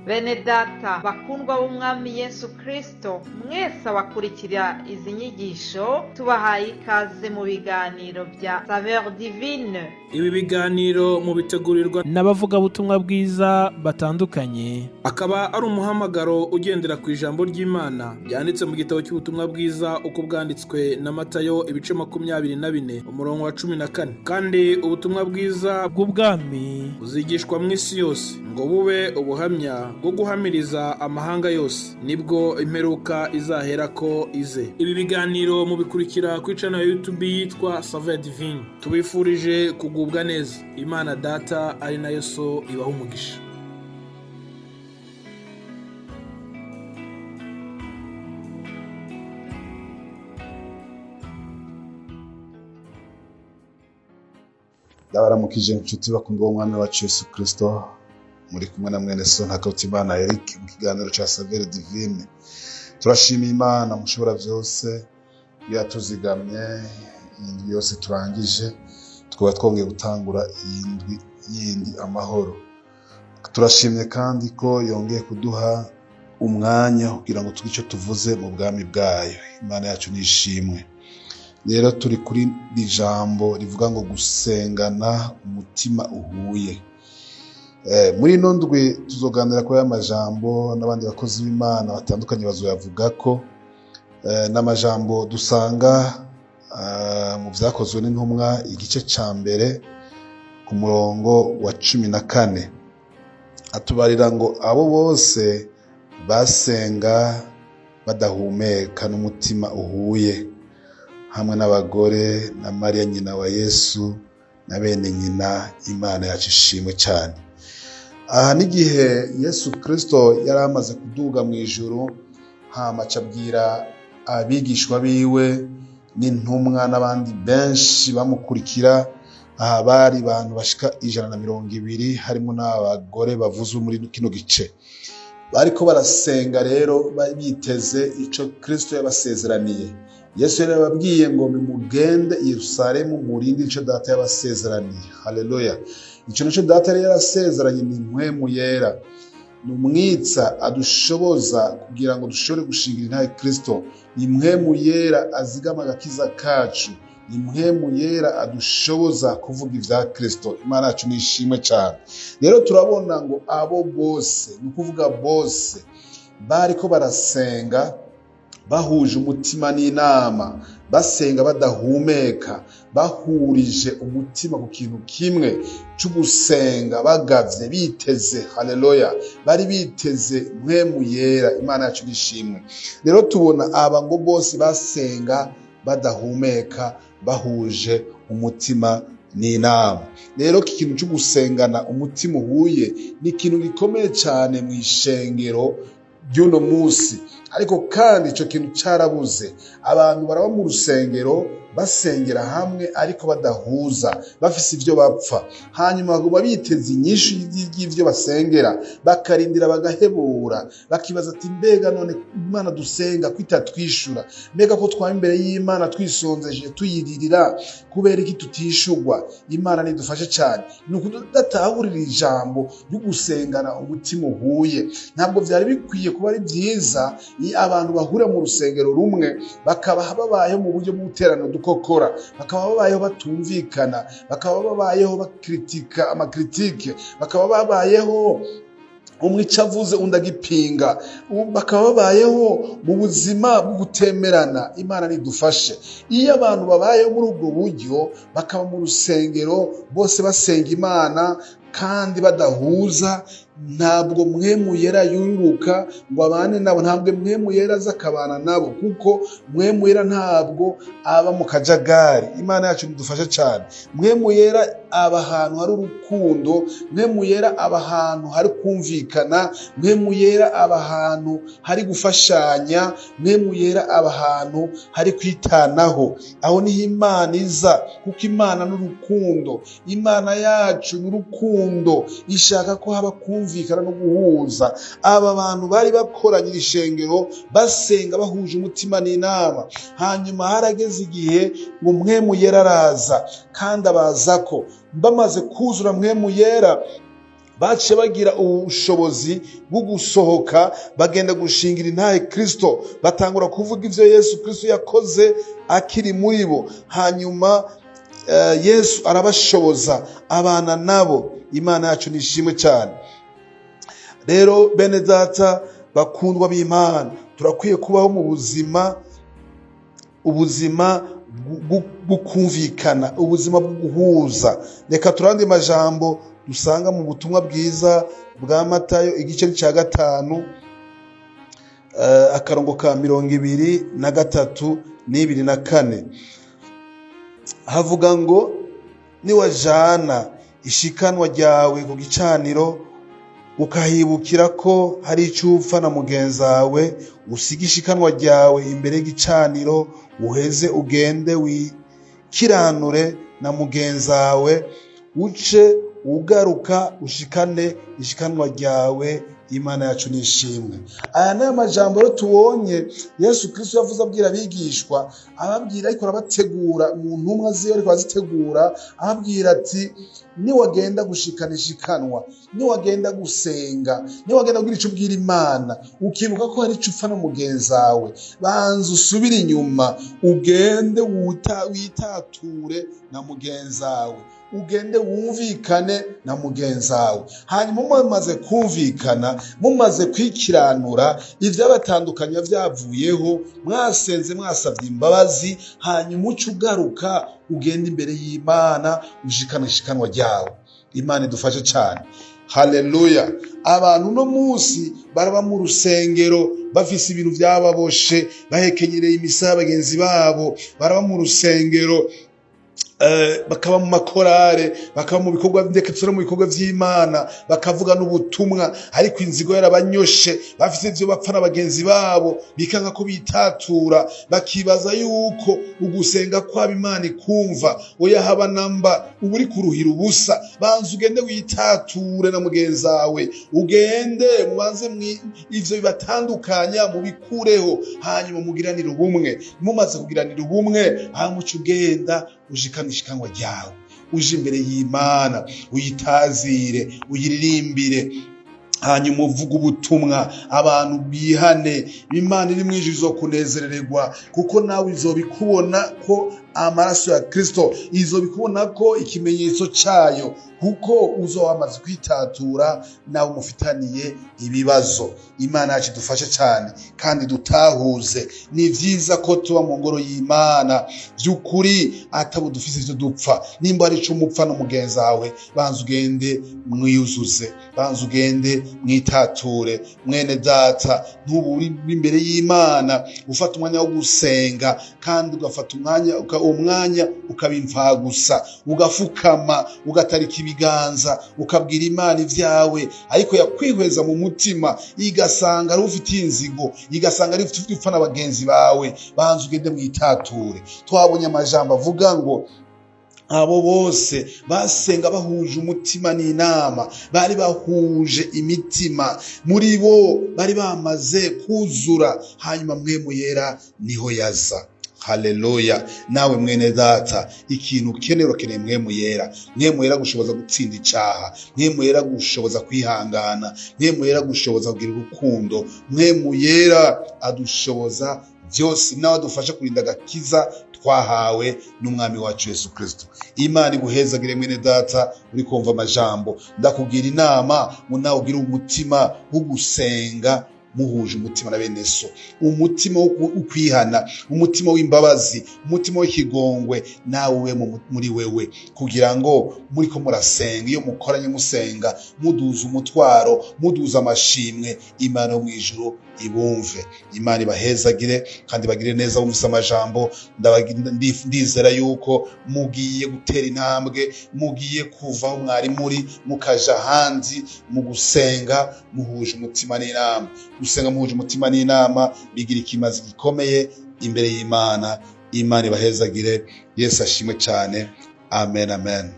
Bene data bakundwa b'Umwami Yesu Kristo, mwese abakurikira izi nyigisho, tubahaye ikaze mu biganiro bya Saveur Divine. Ibi biganiro mubitegurirwa n'abavugabutumwa bwiza batandukanye. Akaba ari umuhamagaro ugendera ku ijambo ry'Imana ryanditse mu gitabo cy'ubutumwa bwiza uko bwanditswe na Matayo, ibice 24, umurongo wa 14. Kandi ubutumwa bwiza bw'ubwami buzigishwa mu isi yose ngo bube ubuhamya bwo guhamiriza amahanga yose, nibwo imperuka izaherako ize. Ibi biganiro mubikurikira kuri channel ya YouTube yitwa Saveur Divine. Tubifurije kugubwa neza. Imana Data ari nayo So ibaha umugisha. Ndabaramukije inshuti bakundwa b'Umwami wacu Yesu Kristo, muri kumwe na mwene so Ntakarutimana Eric mu kiganiro ca Saveur Divine. Turashima Imana mushobora byose yatuzigamye iyi ndwi yose turangije, tukaba twongeye gutangura iyi ndwi yindi amahoro. Turashimye kandi ko yongeye kuduha umwanya kugira ngo tugire icyo tuvuze mu bwami bwayo. Imana yacu nishimwe. Rero turi kuri iri jambo rivuga ngo gusengana umutima uhuye. Muri ino ndwi tuzoganira kuri aya majambo n'abandi bakozi b'Imana batandukanye bazoyavuga ko n'amajambo dusanga mu Vyakozwe n'Intumwa, igice ca mbere ku murongo wa 14, atubarira ngo abo bose basenga badahumeka n'umutima uhuye, hamwe n'abagore na Mariya nyina wa Yesu na bene nyina. Imana yacu ishimwe cyane. Aha n'igihe Yesu Kristo yari amaze kuduga mu ijuru, hama aca abwira abigishwa biwe n'intumwa n'abandi benshi bamukurikira. Aha bari abantu bashika 120, harimo n'abagore bavuzwe muri kino gice. Bariko barasenga rero biteze ico Kristo yabasezeraniye. Yesu yari yababwiye ngo nimugende i Yerusalemu murinde ico Data yabasezeraniye. Haleluya! Ico nico Data yari yarasezeranye, ni Mpwemu Yera, ni umwitsa adushoboza kugira ngo dushobore gushingira intahe Kristo. Ni Mpwemu Yera azigama agakiza kacu, ni Mpwemu Yera adushoboza kuvuga ivya Kristo. Imana yacu nishimwe cyane. Rero turabona ngo abo bose, ni ukuvuga bose bariko barasenga bahuje umutima n'inama, basenga badahumeka, bahurije umutima ku kintu kimwe cyo gusenga, bagavye biteze. Haleluya! Bari biteze Mpwemu Yera. Imana yacu nishimwe. Rero tubona aba ngo bose basenga badahumeka, bahuje umutima n'inama. Rero iki kintu cyo gusengana umutima uhuye ni ikintu gikomeye cyane mu ishengero ry'uno munsi, ariko kandi ico kintu carabuze. Abantu baraba mu rusengero basengera hamwe ariko badahuza, bafise ivyo bapfa, hanyuma baguma biteze inyishu y'ivyo basengera, bakarindira bagahebura, bakibaza ati mbega none Imana dusenga kwitatwishura, mbega ko twaba imbere y'Imana twisonzeje tuyiririra, kubera iki tutishurwa? Imana nidufashe cyane. Ni ukudatahurira ijambo ryo gusengana umutima uhuye. Ntabwo vyari bikwiye kuba ari byiza iyo abantu bahurira mu rusengero rumwe bakaba babayeho mu buryo bw'uterano dukokora, bakaba babayeho batumvikana, bakaba babayeho bakritika amakritike, bakaba babayeho umwe icyo avuze undi agipinga, bakaba babayeho mu buzima bwo gutemerana. Imana nidufashe. Iyo abantu babayeho muri ubwo buryo, bakaba mu rusengero bose basenga Imana kandi badahuza, ntabwo Mpwemu Yera yururuka ngo abane nabo, ntabwo Mpwemu Yera aza akabana nabo, kuko Mpwemu Yera ntabwo aba mu kajagari. Imana yacu nidufashe cyane. Mpwemu Yera aba ahantu hari urukundo, Mpwemu Yera aba ahantu hari kumvikana, Mpwemu Yera aba ahantu hari gufashanya, Mpwemu Yera aba ahantu hari kwitanaho. Aho niho Imana iza, kuko Imana n'urukundo. Imana yacu n'urukundo, ishaka ko haba kumvikana no guhuza. Aba bantu bari bakoranye ishengero basenga bahuje umutima n'inama, hanyuma harageze igihe ngo Mpwemu Yera araza, kandi abaza ko bamaze kuzura Mpwemu Yera. Baciye bagira ubushobozi bwo gusohoka, bagenda gushingira intahe Kristo, batangura kuvuga ivyo Yesu Kristo yakoze akiri muri bo. Hanyuma Yesu arabashoboza, abana nabo. Imana yacu nishimwe cyane. Rero bene data bakundwa b'Imana, turakwiye kubaho mu buzima, ubuzima bwo kumvikana, ubuzima bwo guhuza. Reka turande majambo dusanga mu butumwa bwiza bwa Matayo, igice cya 5, akarongo ka 23 n'24. Havuga ngo: "Niwajana ishikanwa ryawe ku gicaniro, ukahibukira ko hari icyo upfa na mugenzi wawe, usige ishikanwa ryawe imbere y'igicaniro, uheze ugende wikiranure na mugenzi wawe, uce ugaruka ushikane ishikanwa ryawe." Imana yacu nishimwe. Aya ni amajambo rero tubonye Yesu Kristo yavuze abwira abigishwa, ababwira ariko arabategura mu ntumwa ziwe, ariko arazitegura, ababwira ati: "Niwagenda gushikana ishikanwa, niwagenda gusenga, niwagenda kugira icyo ubwira Imana, ukibuka ko hari icyo upfa na mugenzi wawe, banza usubire inyuma, ugende witature na mugenzi wawe, ugende wumvikane na mugenzi wawe. Hanyuma mumaze kumvikana, mumaze kwikiranura, ibyabatandukanya byavuyeho, mwasenze, mwasabye imbabazi, hanyuma uce ugaruka ugende imbere y'Imana ushikana ishikanwa ryawe." Imana idufashe cyane. Haleluya! Abantu uno munsi baraba mu rusengero bafise ibintu byababoshe, bahekenyereye imisaya bagenzi babo. Baraba mu rusengero, bakaba mu makorare, bakaba mu bikorwa, ndetse no mu bikorwa vy'Imana, bakavuga n'ubutumwa, ariko inzigo yarabanyoshe, bafise ivyo bapfa na bagenzi babo, bikanga ko bitatura, bakibaza yuko ugusenga kwabo Imana ikumva. Oya, haba namba, uba uri kuruhira ubusa. Banza ugende witature na mugenzi wawe, ugende mubanze ivyo bibatandukanya mubikureho, hanyuma mugiranire ubumwe. Mumaze kugiranira ubumwe, hanyuma uca ugenda ushikana ishikanwa ryawe, uje imbere y'Imana, uyitazire, uyiririmbire, hanyuma uvuge ubutumwa, abantu bihane. Imana iri mu ijuru izokunezerererwa, kuko nawe izobikubona ko amaraso ya Kristo, izobikubona ko ikimenyetso cayo, kuko uzo wamaze kwitatura nawe umufitaniye ibibazo. Imana yacu idufashe cyane kandi dutahuze. Ni vyiza ko tuba mu ngoro y'Imana by'ukuri atabo dufise ivyo dupfa. Nimba ari ico umupfa no mugenzi wawe, banza ugende mwiyuzuze, banza ugende mwitature. Mwene data, ntubu uri imbere y'Imana, ufata umwanya wo gusenga, kandi ugafata umwanya uwo mwanya ukaba imfagusa, ugafukama, ugatarika ibiganza, ukabwira Imana ibyawe, ariko yakwihweza mu mutima igasanga ari ufitiye inzigo, igasanga ari ufite upfa na bagenzi bawe, banza ugende mwitature. Twabonye amajambo avuga ngo abo bose basenga bahuje umutima n'inama, bari bahuje imitima, muri bo bari bamaze kuzura, hanyuma Mpwemu Yera niho yaza. Haleluya! Nawe mwene data, ikintu ukeneye, urakeneye Mpwemu Yera. Mpwemu Yera gushoboza gutsinda icaha, Mpwemu Yera gushoboza kwihangana, Mpwemu Yera gushoboza kugira urukundo. Mpwemu Yera adushoboza byose, nawe adufasha kurinda agakiza twahawe n'Umwami wacu Yesu Kristo. Imana iguhezagire, mwene data uri kumva amajambo. Ndakubwira inama ngo nawe ugire umutima wo gusenga muhuje umutima na bene so, umutima wo kwihana, umutima w'imbabazi, umutima w'ikigongwe, nawe ube muri wewe, kugira ngo muriko murasenga, iyo mukoranye musenga, muduza umutwaro, muduza amashimwe, Imana yo mu ijuru ibumve. Imana ibahezagire kandi bagire neza. Bumvise amajambo, ndizera yuko mugiye gutera intambwe, mugiye kuva aho mwari muri mukaja ahandi mu gusenga muhuje umutima n'inama. Gusenga muhuje umutima n'inama bigira ikimazi gikomeye imbere y'Imana. Imana ibahezagire. Yesu ashimwe cyane. Amen, amen.